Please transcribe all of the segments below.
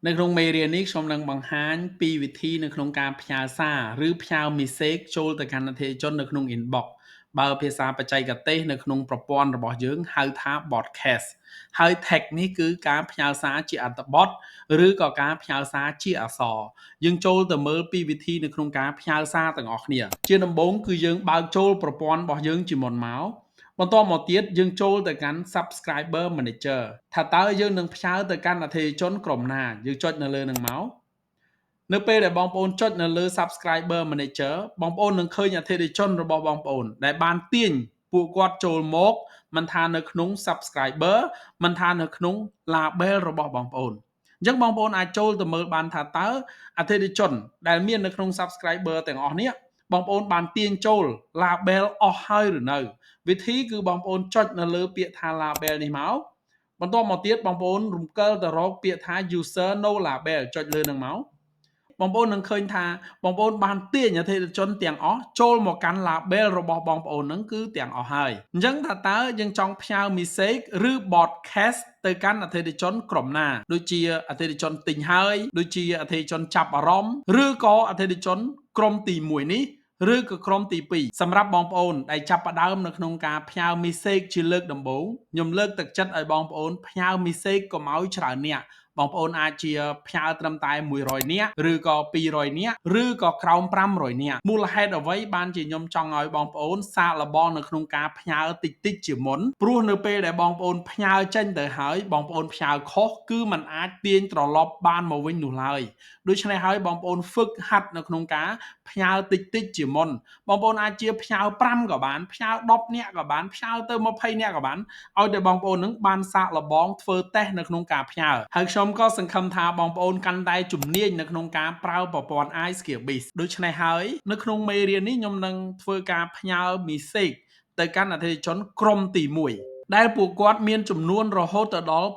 នៅក្នុងមេរៀននេះខ្ញុំនឹងបង្ហាញពីវិធីនៅក្នុងការផ្ញើសារឬផ្ញើ message ចូលទៅកាន់អតិថិជននៅក្នុង inbox បើភាសាបច្ចេកទេសនៅក្នុងប្រព័ន្ធរបស់យើងហៅថា broadcast ហើយ text នេះគឺការផ្ញើសារជាអត្ថបទឬក៏ការផ្ញើសារជាអក្សរយើងចូលទៅមើលពីវិធីនៅក្នុងការផ្ញើសារទាំងអស់គ្នាជាដំបូងគឺយើងបើកចូលប្រព័ន្ធរបស់យើងជាមុនមកបន្ទាប់មកទៀតយើងចូលទៅកាន់ Subscriber Manager ថាតើយើងនឹងផ្ញើទៅកាន់អតិថិជនក្រុមណាយើងចុចនៅលើនឹងមកនៅពេលដែលបងប្អូនចុចនៅលើ Subscriber Manager បងប្អូននឹងឃើញអតិថិជនរបស់បងប្អូនដែលបានទាញពួកគាត់ចូលមកមិនថានៅក្នុង Subscriber មិនថានៅក្នុង Label របស់បងប្អូនអញ្ចឹងបងប្អូនអាចចូលទៅមើលបានថាតើអតិថិជនដែលមាននៅក្នុង Subscriber ទាំងអស់នេះបងប្អូនបានទាញចូល label អស់ហើយឬនៅវិធីគឺបងប្អូនចុចនៅលើពាក្យថា label នេះមកបន្ទាប់មកទៀតបងប្អូនរំកិលទៅរកពាក្យថា user no label ចុចលើនឹងមកបងប្អូននឹងឃើញថាបងប្អូនបានទាញអតិថិជនទាំងអស់ចូលមកកាន់ label របស់បងប្អូនហ្នឹងគឺទាំងអស់ហើយអញ្ចឹងថាតើយើងចង់ផ្ញើ message ឬ broadcast ទៅកាន់អតិថិជនក្រុមណាដូចជាអតិថិជនទិញហើយដូចជាអតិថិជនចាប់អារម្មណ៍ឬក៏អតិថិជនក្រុមទី1នេះឬក៏ក្រុមទី2សម្រាប់បងប្អូនដែលចាប់ផ្ដើមនៅក្នុងការផ្ញើ message ជាលើកដំបូងខ្ញុំលើកទឹកចិត្តឲ្យបងប្អូនផ្ញើ message កុំឲ្យច្រើនអ្នកបងប្អូនអាចជាផ្ញើត្រឹមតែ100នាក់ឬក៏200នាក់ឬក៏ក្រោម500នាក់មូលហេតុអ្វីបានជាខ្ញុំចង់ឲ្យបងប្អូនសាកល្បងនៅក្នុងការផ្ញើតិចតិចជាមុនព្រោះនៅពេលដែលបងប្អូនផ្ញើចេញទៅហើយបងប្អូនផ្ញើខុសគឺมันអាចទាញត្រឡប់បានមកវិញនោះឡើយដូច្នេះហើយបងប្អូនហ្វឹកហាត់នៅក្នុងការផ្ញើតិចតិចជាមុនបងប្អូនអាចជាផ្ញើ5ក៏បានផ្ញើ10នាក់ក៏បានផ្ញើទៅ20នាក់ក៏បានឲ្យតែបងប្អូននឹងបានសាកល្បងធ្វើតេស្តនៅក្នុងការផ្ញើហើយខ្ញុំក៏សង្ឃឹមថាបងប្អូនកាន់តែជំនាញនៅក្នុងការប្រើប្រព័ន្ធ iSkillBiz ដូច្នេះហើយនៅក្នុងមេរៀននេះខ្ញុំនឹងធ្វើការផ្ញើ message ទៅកាន់អតិថិជនក្រុមទី1ដែលពួកគាត់មានចំនួនរហូតទៅដល់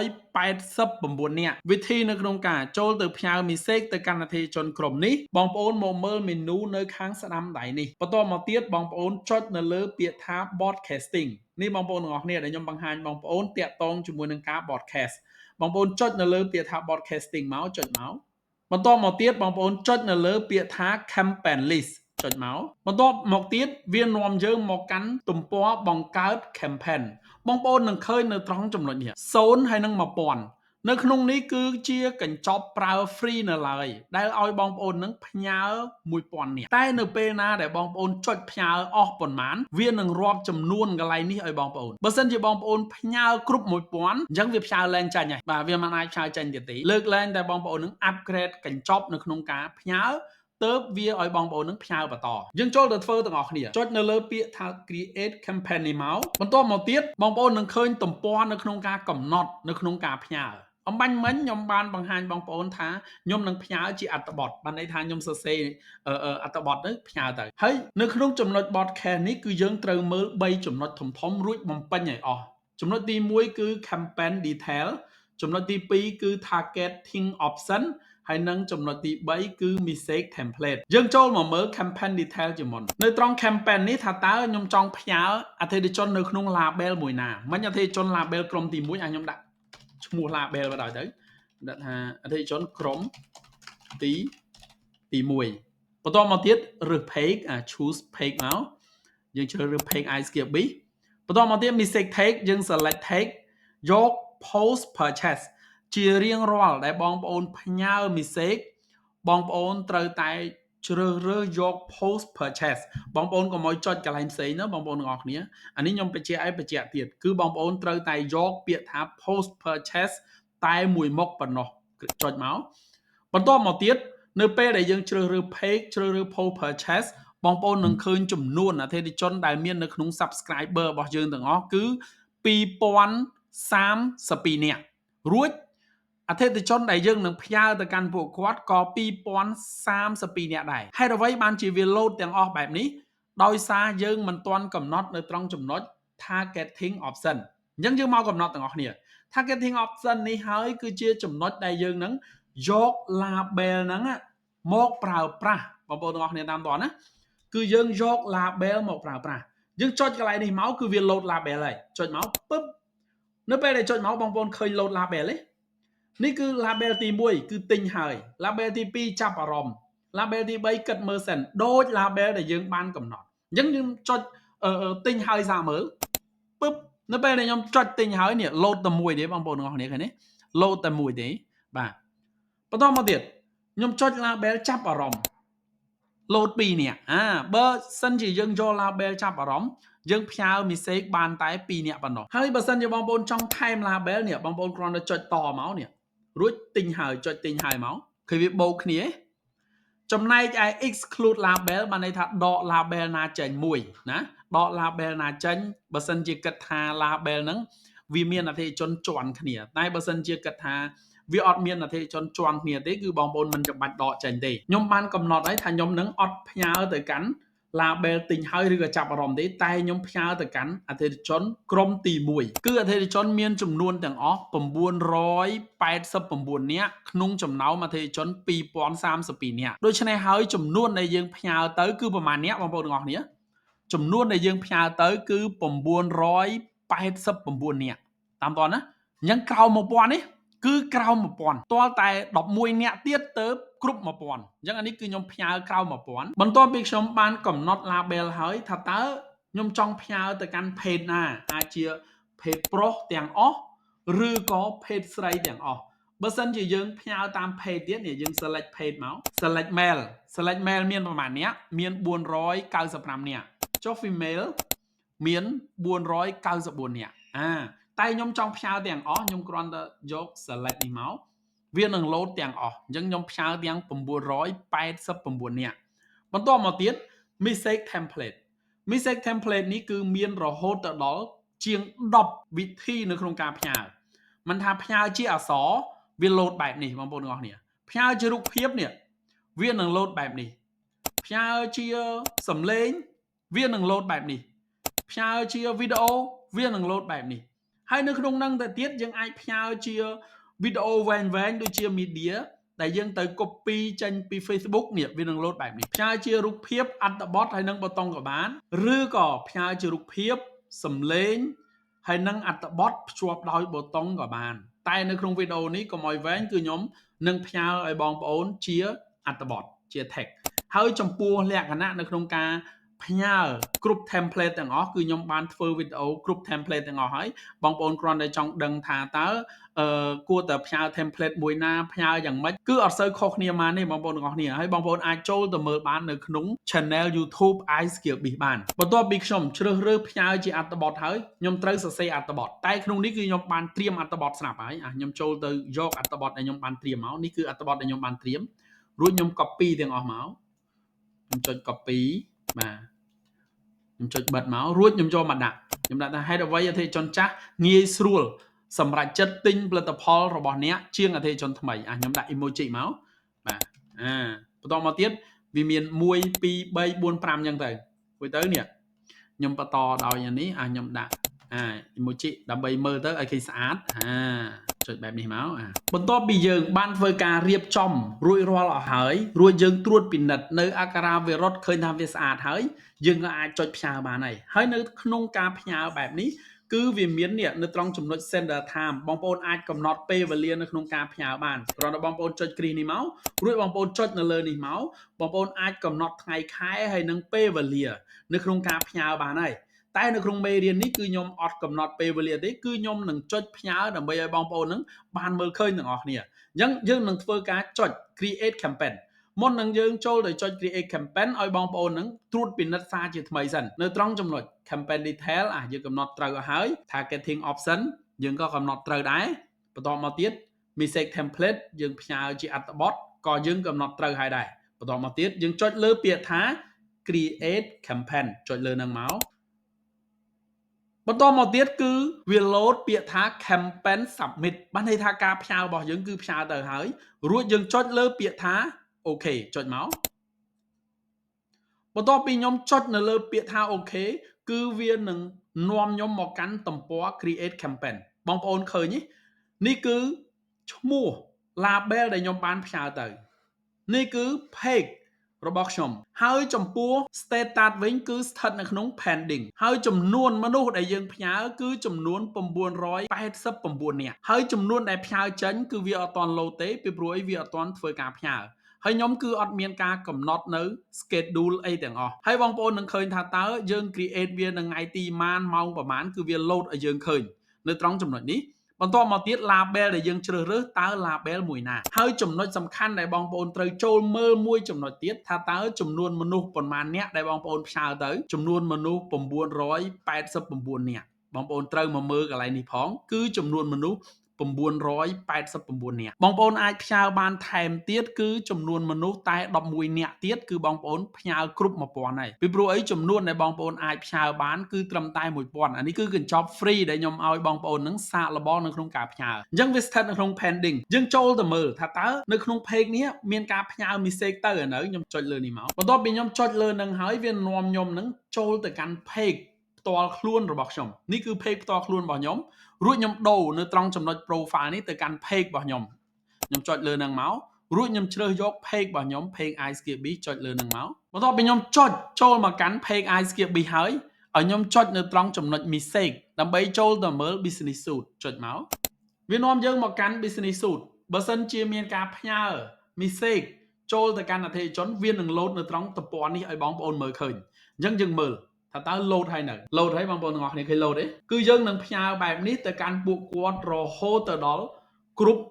989នាក់វិធីនៅក្នុងការចូលទៅផ្ញើ message ទៅកាន់អតិថិជនក្រុមនេះបងប្អូនមកមើល menu នៅខាងស្ដាំដៃនេះបន្តមកទៀតបងប្អូនចុចនៅលើពាក្យថា broadcasting នេះបងប្អូនទាំងអស់គ្នាដែលខ្ញុំបង្ហាញបងប្អូនតាក់ទងជាមួយនឹងការ broadcast បងប្អូនចុចនៅលើពាក្យថា broadcasting មកចុចមកបន្តមកទៀតបងប្អូនចុចនៅលើពាក្យថា campaign list ចុចមកបន្ទាប់មកទៀតវានាំយើងមកកាន់ទំព័របង្កើត campaign បងប្អូននឹងឃើញនៅត្រង់ចំណុចនេះ0ហើយនឹង1000នៅក្នុងនេះគឺជាកញ្ចប់ប្រើ free នៅឡើយដែលឲ្យបងប្អូននឹងផ្ញើ1000នាក់តែនៅពេលណាដែលបងប្អូនចុចផ្ញើអស់ប៉ុន្មានវានឹងរាប់ចំនួនកន្លែងនេះឲ្យបងប្អូនបើសិនជាបងប្អូនផ្ញើគ្រប់1000អញ្ចឹងវាផ្ញើលែងចាញ់ហើយបាទវាមិនអាចផ្ញើចាញ់ទៀតទេលើកលែងតែបងប្អូននឹង upgrade កញ្ចប់នៅក្នុងការផ្ញើទៅវាឲ្យបងប្អូននឹងផ្ញើបន្តយើងចូលទៅធ្វើទាំងអស់គ្នាចុចនៅលើពាក្យថា create campaign នេះមកបន្ទាប់មកទៀតបងប្អូននឹងឃើញទំព័រនៅក្នុងការកំណត់នៅក្នុងការផ្ញើអម្បាញ់មិញខ្ញុំបានបង្ហាញបងប្អូនថាខ្ញុំនឹងផ្ញើជាអត្ថបទបានន័យថាខ្ញុំសរសេរអត្ថបទទៅផ្ញើទៅហើយនៅក្នុងចំណុច broadcast នេះគឺយើងត្រូវមើល3ចំណុចធំធំរួចបំពេញឲ្យអស់ចំណុចទី1គឺ campaign detail ចំណុចទី2គឺ targeting option ហើយនឹងចំណុចទី3គឺ message template យើងចូលមកមើល campaign detail ជាមុននៅត្រង់ campaign នេះថាតើខ្ញុំចង់ផ្ញើអតិថិជននៅក្នុង label មួយណាមិញអតិថិជន label ក្រុមទី1អាខ្ញុំដាក់ឈ្មោះ label មកដល់ទៅដាក់ថាអតិថិជនក្រុមទី1បន្ទាប់មកទៀតរើស page អា choose page មកយើងជ្រើសរើស page iSkill B បន្ទាប់មកទៀត message tag យើង select tag យក post purchase ជារៀងរាល់ដែលបងប្អូនផ្ញើ message បងប្អូនត្រូវតែជ្រើសរើសយក post purchase បងប្អូនកុំឲ្យចុចកន្លែងផ្សេងណាបងប្អូនទាំងអស់គ្នាអានេះខ្ញុំបញ្ជាក់ឲ្យបញ្ជាក់ទៀតគឺបងប្អូនត្រូវតែយកពាក្យថា post purchase តែមួយមុខប៉ុណ្ណោះចុចមកបន្ទាប់មកទៀតនៅពេលដែលយើងជ្រើសរើស page ជ្រើសរើស post purchase បងប្អូននឹងឃើញចំនួនអតិថិជនដែលមាននៅក្នុង subscriber របស់យើងទាំងអស់គឺ2032នាក់រួចអតិថិជនដែលយើងនឹងផ្ញើទៅកាន់ពួកគាត់ក៏2032នាក់ដែរហេតុអ្វីបានជាវា load ទាំងអស់បែបនេះដោយសារយើងមិនទាន់កំណត់នៅត្រង់ចំណុច targeting option អញ្ចឹងយើងមកកំណត់ទាំងអស់គ្នា targeting option នេះហើយគឺជាចំណុចដែលយើងនឹងយក label ហ្នឹងមកប្រើប្រាស់បងប្អូនទាំងអស់គ្នាតាមតណាគឺយើងយក label មកប្រើប្រាស់យើងចុចកន្លែងនេះមកគឺវា load label ហើយចុចមកពឹបនៅពេលដែលចុចមកបងប្អូនឃើញ load label ទេ នេះគឺ label ទី1គឺទិញហើយ label ទី2ចាប់អារម្មណ៍ label ទី3គិតមើលសិនដូច label ដែលយើងបានកំណត់អញ្ចឹងយើងចុចទិញហើយសាកមើលពឹបនៅពេលដែលខ្ញុំចុចទិញហើយនេះ load តែមួយទេបងប្អូនទាំងអស់គ្នាឃើញទេ load តែមួយទេបាទបន្តមកទៀតខ្ញុំចុច label ចាប់អារម្មណ៍ load 2នាក់អាបើសិនជាយើងយក label ចាប់អារម្មណ៍យើងផ្ញើ message បានតែ2នាក់ប៉ុណ្ណោះហើយបើសិនជាបងប្អូនចង់ថែម label នេះបងប្អូនគ្រាន់តែចុចតមកនេះរួចទិញហើយចុចទិញហើយមកឃើញវាបូកគ្នាចំណែកឯ exclude label បានន័យថាដក label ណាចេញមួយណាដក label ណាចេញបើសិនជាគិតថា label ហ្នឹងវាមានអតិថិជនជាន់គ្នាតែបើសិនជាគិតថាវាអត់មានអតិថិជនជាន់គ្នាទេគឺបងប្អូនមិនចាំបាច់ដកចេញទេខ្ញុំបានកំណត់ហើយថាខ្ញុំនឹងអត់ផ្ញើទៅកាន់ label ទិញហើយឬក៏ចាប់អារម្មណ៍ទេតែខ្ញុំផ្ញើទៅកាន់អតិថិជនក្រុមទី1គឺអតិថិជនមានចំនួនទាំងអស់989នាក់ក្នុងចំណោមអតិថិជន2032នាក់ដូច្នេះហើយចំនួនដែលយើងផ្ញើទៅគឺប្រហែលនាក់បងប្អូនទាំងអស់គ្នាចំនួនដែលយើងផ្ញើទៅគឺ989នាក់តាមតណាអញ្ចឹងក្រោម1000នេះគឺក្រោម1000ទាល់តែ11នាក់ទៀតទៅគ្រប់1000អញ្ចឹងអានេះគឺខ្ញុំផ្ញើក្រោម1000បន្ទាប់ពីខ្ញុំបានកំណត់ label ហើយថាតើខ្ញុំចង់ផ្ញើទៅកាន់ភេទណាអាចជាភេទប្រុសទាំងអស់ឬក៏ភេទស្រីទាំងអស់បើសិនជាយើងផ្ញើតាមភេទទៀតនេះយើង select ភេទមក select male select male មានប្រហែលអ្នកមាន495នាក់ចុះ female មាន494នាក់អាតែខ្ញុំចង់ផ្ញើទាំងអស់ខ្ញុំគ្រាន់តែយក select នេះមកវានឹង load ទាំងអស់អញ្ចឹងខ្ញុំផ្ញើទាំង989នាក់បន្ទាប់មកទៀត message template message template នេះគឺមានរហូតទៅដល់ជាង10វិធីនៅក្នុងការផ្ញើមិនថាផ្ញើជាអក្សរវា load បែបនេះបងប្អូនទាំងអស់គ្នាផ្ញើជារូបភាពនេះវានឹង load បែបនេះផ្ញើជាសំឡេងវានឹង load បែបនេះផ្ញើជាវីដេអូវានឹង load បែបនេះហើយនៅក្នុងនឹងទៅទៀតយើងអាចផ្ញើជាវីដេអូវែងវែងដូចជា media ដែលយើងទៅ copy ចេញពី Facebook នេះវានឹង load បែបនេះផ្ញើជារូបភាពអត្ថបទហើយនឹងប៊ូតុងក៏បានឬក៏ផ្ញើជារូបភាពសំឡេងហើយនឹងអត្ថបទភ្ជាប់ដោយប៊ូតុងក៏បានតែនៅក្នុងវីដេអូនេះកុំឲ្យវែងគឺខ្ញុំនឹងផ្ញើឲ្យបងប្អូនជាអត្ថបទជា text ហើយចំពោះលក្ខណៈនៅក្នុងការផ្ញើគ្រប់ template ទាំងអស់គឺខ្ញុំបានធ្វើវីដេអូគ្រប់ template ទាំងអស់ហើយបងប្អូនគ្រាន់តែចង់ដឹងថាតើអឺគួរតែផ្ញើ template មួយណាផ្ញើយ៉ាងម៉េចគឺអត់សូវខុសគ្នាមកទេបងប្អូនទាំងអស់គ្នាហើយបងប្អូនអាចចូលទៅមើលបាននៅក្នុង channel YouTube iSkill Biz បានបន្ទាប់ពីខ្ញុំជ្រើសរើសផ្ញើជាអត្ថបទហើយខ្ញុំត្រូវសរសេរអត្ថបទតែក្នុងនេះគឺខ្ញុំបានត្រៀមអត្ថបទស្រាប់ហើយអាខ្ញុំចូលទៅយកអត្ថបទដែលខ្ញុំបានត្រៀមមកនេះគឺអត្ថបទដែលខ្ញុំបានត្រៀមរួចខ្ញុំ copy ទាំងអស់មកខ្ញុំចុច copy បាទខ្ញុំចុចបិទមករួចខ្ញុំចូលមកដាក់ខ្ញុំដាក់ថាហេតុអ្វីអតិថិជនចាស់ងាយស្រួលសម្រាប់ចិត្តទិញផលិតផលរបស់អ្នកជាងអតិថិជនថ្មីអាខ្ញុំដាក់ emoji មកបាទអាបន្តមកទៀតវាមាន1 2 3 4 5អញ្ចឹងទៅរួចទៅនេះខ្ញុំបន្តដោយអានេះអាខ្ញុំដាក់អា emoji ដើម្បីមើលទៅឲ្យឃើញស្អាតអាចុចបែបនេះមកអាបន្ទាប់ពីយើងបានធ្វើការរៀបចំរួចរាល់អស់ហើយរួចយើងត្រួតពិនិត្យនៅអក្ខរាវិរុទ្ធឃើញថាវាស្អាតហើយយើងក៏អាចចុចផ្ញើបានហើយហើយនៅក្នុងការផ្ញើបែបនេះគឺវាមាននេះនៅត្រង់ចំណុច sender time បងប្អូនអាចកំណត់ពេលវេលានៅក្នុងការផ្ញើបានគ្រាន់តែបងប្អូនចុចគ្រីសនេះមករួចបងប្អូនចុចនៅលើនេះមកបងប្អូនអាចកំណត់ថ្ងៃខែហើយនិងពេលវេលានៅក្នុងការផ្ញើបានហើយតែនៅក្នុងមេរៀននេះគឺខ្ញុំអត់កំណត់ពេលវេលាទេគឺខ្ញុំនឹងចុចផ្ញើដើម្បីឲ្យបងប្អូននឹងបានមើលឃើញទាំងអស់គ្នាអញ្ចឹងយើងនឹងធ្វើការចុច create campaign មុននឹងយើងចូលទៅចុច create campaign ឲ្យបងប្អូននឹងត្រួតពិនិត្យសារជាថ្មីសិននៅត្រង់ចំណុច campaign detail អាយើងកំណត់ត្រូវឲ្យហើយ targeting option យើងក៏កំណត់ត្រូវដែរបន្តមកទៀត message template យើងផ្ញើជាអត្ថបទក៏យើងកំណត់ត្រូវហើយដែរបន្តមកទៀតយើងចុចលើពាក្យថា create campaign ចុចលើនឹងមកបន្តមកទៀតគឺវា load ពាក្យថា campaign submit បានន័យថាការផ្ញើរបស់យើងគឺផ្ញើទៅហើយរួចយើងចុចលើពាក្យថា OK ចុចមកបន្ទាប់ពីខ្ញុំចុចនៅលើពាក្យថា OK គឺវានឹងនាំខ្ញុំមកកាន់ទំព័រ create campaign បងប្អូនឃើញទេនេះគឺឈ្មោះ label ដែលខ្ញុំបានផ្ញើទៅនេះគឺ page របស់ខ្ញុំហើយចំពោះ status វិញគឺស្ថិតនៅក្នុង pending ហើយចំនួនមនុស្សដែលយើងផ្ញើគឺចំនួន989នាក់ហើយចំនួនដែលផ្ញើចេញគឺវាអត់ទាន់ load ទេពីព្រោះអីវាអត់ទាន់ធ្វើការផ្ញើហើយខ្ញុំគឺអត់មានការកំណត់នៅ schedule អីទាំងអស់ហើយបងប្អូននឹងឃើញថាតើយើង create វានៅថ្ងៃទីម៉ានម៉ោងប្រហែលគឺវា load ឲ្យយើងឃើញនៅត្រង់ចំណុចនេះបន្ទាប់មកទៀត label ដែលយើងជ្រើសរើសតើ label មួយណាហើយចំណុចសំខាន់ដែលបងប្អូនត្រូវចូលមើលមួយចំណុចទៀតថាតើចំនួនមនុស្សប៉ុន្មានអ្នកដែលបងប្អូនផ្ញើទៅចំនួនមនុស្ស989នាក់បងប្អូនត្រូវមកមើលកន្លែងនេះផងគឺចំនួនមនុស្ស989នាក់បងប្អូនអាចផ្ញើបានថែមទៀតគឺចំនួនមនុស្សតែ11នាក់ទៀតគឺបងប្អូនផ្ញើគ្រប់1000ហើយពីព្រោះអីចំនួនដែលបងប្អូនអាចផ្ញើបានគឺត្រឹមតែ1000អានេះគឺកញ្ចប់ free ដែលខ្ញុំឲ្យបងប្អូននឹងសាកល្បងនៅក្នុងការផ្ញើអញ្ចឹងវាស្ថិតនៅក្នុង pending យើងចូលទៅមើលថាតើនៅក្នុង page នេះមានការផ្ញើ message ទៅឥឡូវខ្ញុំចុចលើនេះមកបន្ទាប់ពីខ្ញុំចុចលើនឹងហើយវានាំខ្ញុំនឹងចូលទៅកាន់ page ផ្ទាល់ខ្លួនរបស់ខ្ញុំនេះគឺ page ផ្ទាល់ខ្លួនរបស់ខ្ញុំរួចខ្ញុំដូរនៅត្រង់ចំណុច profile នេះទៅកាន់ page របស់ខ្ញុំខ្ញុំចុចលើនឹងមករួចខ្ញុំជ្រើសយក page របស់ខ្ញុំ page iSkillB ចុចលើនឹងមកបន្ទាប់ពីខ្ញុំចុចចូលមកកាន់ page iSkillB ហើយឲ្យខ្ញុំចុចនៅត្រង់ចំណុច message ដើម្បីចូលទៅមើល business suite ចុចមកវានាំយើងមកកាន់ business suite បើសិនជាមានការផ្ញើ message ចូលទៅកាន់អតិថិជនវានឹង load នៅត្រង់ទំព័រនេះឲ្យបងប្អូនមើលឃើញអញ្ចឹងយើងមើលថាតើ load ហើយនៅ load ហើយបងប្អូនទាំងអស់គ្នាឃើញ load ទេគឺយើងនឹងផ្ញើបែបនេះទៅកាន់ពួកគាត់រហូតទៅដល់គ្រប់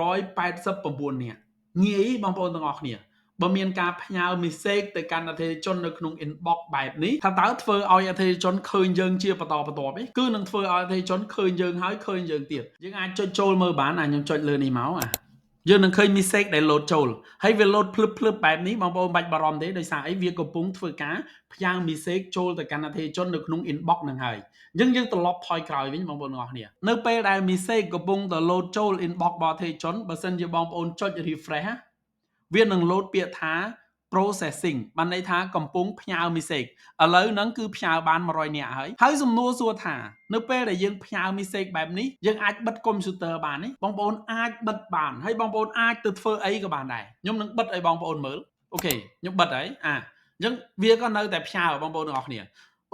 989នាក់ងាយបងប្អូនទាំងអស់គ្នាបើមានការផ្ញើ message ទៅកាន់អតិថិជននៅក្នុង inbox បែបនេះថាតើធ្វើឲ្យអតិថិជនឃើញយើងជាបន្តបន្ទាប់ទេគឺនឹងធ្វើឲ្យអតិថិជនឃើញយើងហើយឃើញយើងទៀតយើងអាចចុចចូលមើលបានអាខ្ញុំចុចលើនេះមកអាយើងនឹងឃើញ message ដែល load ចូលហើយវា load ភ្លឹបភ្លឹបបែបនេះបងប្អូនបាច់បារម្ភទេដោយសារអីវាកំពុងធ្វើការផ្ញើ message ចូលទៅកាន់អតិថិជននៅក្នុង inbox នឹងហើយអញ្ចឹងយើងត្រឡប់ថយក្រោយវិញបងប្អូនទាំងអស់គ្នានៅពេលដែល message កំពុងតែ load ចូល inbox របស់អតិថិជនបើសិនជាបងប្អូនចុច refresh វានឹង load ពាក្យថា processing បានន័យថាកំពុងផ្ញើ message ឥឡូវហ្នឹងគឺផ្ញើបាន100នាក់ហើយហើយសំណួរសួរថានៅពេលដែលយើងផ្ញើ message បែបនេះយើងអាចបិទ computer បានទេបងប្អូនអាចបិទបានហើយបងប្អូនអាចទៅធ្វើអីក៏បានដែរខ្ញុំនឹងបិទឲ្យបងប្អូនមើល OK ខ្ញុំបិទហើយអាអញ្ចឹងវាក៏នៅតែផ្ញើបងប្អូនទាំងអស់គ្នា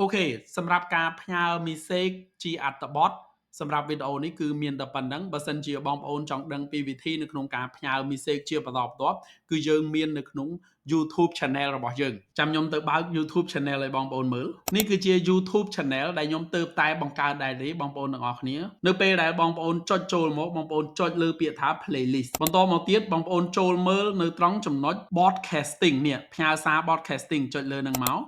OK សម្រាប់ការផ្ញើ message ជាអត្ថបទសម្រាប់វីដេអូនេះគឺមានតែប៉ុណ្ណឹងបើសិនជាបងប្អូនចង់ដឹងពីវិធីនៅក្នុងការផ្ញើ message ជាបន្តបន្ទាប់គឺយើងមាននៅក្នុង YouTube Channel របស់យើងចាំខ្ញុំទៅបើក YouTube Channel ឲ្យបងប្អូនមើលនេះគឺជា YouTube Channel ដែលខ្ញុំទើបតែបង្កើតដែរទេបងប្អូនទាំងអស់គ្នានៅពេលដែលបងប្អូនចុចចូលមកបងប្អូនចុចលើពាក្យថា playlist បន្តមកទៀតបងប្អូនចូលមើលនៅត្រង់ចំណុច broadcasting នេះផ្ញើសារ broadcasting ចុចលើនឹងមក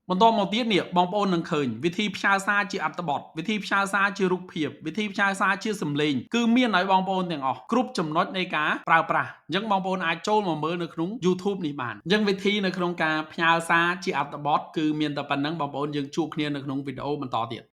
បន្តមកទៀតនេះបងប្អូននឹងឃើញវិធីផ្ញើសារជាអត្ថបទវិធីផ្ញើសារជារូបភាពវិធីផ្ញើសារជាសំឡេងគឺមានឲ្យបងប្អូនទាំងអស់គ្រប់ចំណុចនៃការប្រើប្រាស់អញ្ចឹងបងប្អូនអាចចូលមកមើលនៅក្នុង YouTube នេះបានអញ្ចឹងវិធីនៅក្នុងការផ្ញើសារជាអត្ថបទគឺមានតែប៉ុណ្ណឹងបងប្អូនយើងជួបគ្នានៅក្នុងវីដេអូបន្តទៀត។